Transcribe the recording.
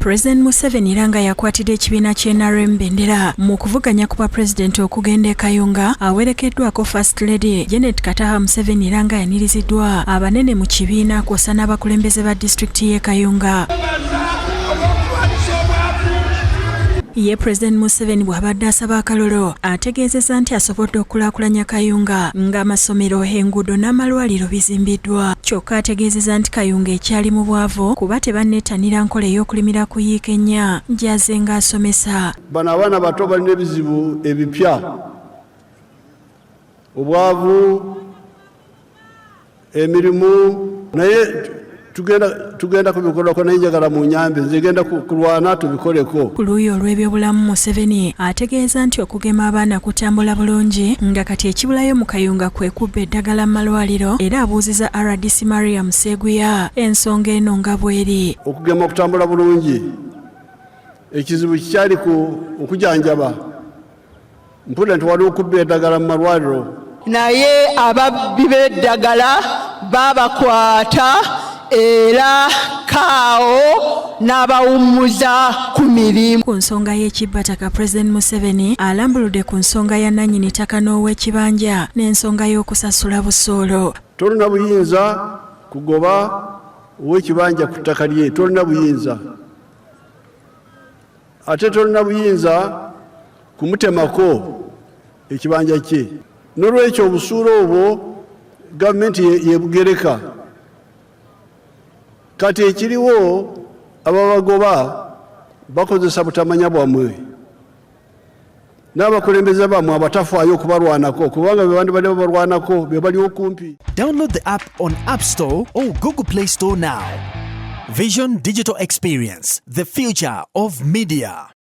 Pulezidenti Museveni era nga yakwatidde ekibiina ky'e NRM bendera mu kuvuganya ku bwapulezidenti okugenda e Kayunga, awerekeddwako First Lady Janet Kataha Museveni era nga yaniriziddwa abanene mu kibiina kw'ossa n'abakulembeze ba disitulikiti y'e Kayunga. Ye Pulezidenti Museveni bw'abadde asaba akalulu, ategeezezza nti asobodde okukulaakulanya Kayunga ng'amasomero, enguudo n'amalwaliro bizimbiddwa. Kyokka ategeezezza nti Kayunga ekyali mu bwavu kuba tebannettanira nkola ey'okulimira ku yiika 4 gy'azze ng'asomesa. Bano abaana bato balina ebizibu ebipya, obwavu, emirimu, naye tugenda kubikolako, naye njagala mu nyambe, nze genda kulwana tubikoleko. Ku luuyi olw'ebyobulamu, Museveni ategeeza nti okugema abaana kutambula bulungi, nga kati ekibulayo mu Kayunga kwe kubba eddagala mu malwaliro, era abuuziza RDC Maria Museguya ensonga eno nga bw'eri. Okugema okutambula bulungi, ekizibu kikyali ku okujanjaba. Mpulira nti waliwo okubba eddagala mu malwaliro. Naye ababbi b'eddagala babakwata era kaawo n'abawummuza ku mirimu. Ku nsonga y'ekibbataka, Pulezidenti Museveni alambuludde ku nsonga ya nannyini ttaka n'ow'ekibanja n'ensonga y'okusasula busoolo. Tolina buyinza kugoba ow'ekibanja ku ttaka lye, tolina buyinza. Ate tolina buyinza kumutemako ekibanja kye. N'olwekyo obusuulu obwo gavumenti yebugereka. Kati ekiriwo, ababagoba bakozesa butamanya bwammwe n'abakulembeze bammwe abatafaayo okubalwanako, kubanga be bandibadde babalwanako be bali okumpi. Download the app on App Store or Google Play Store now. Vision Digital Experience, the future of media.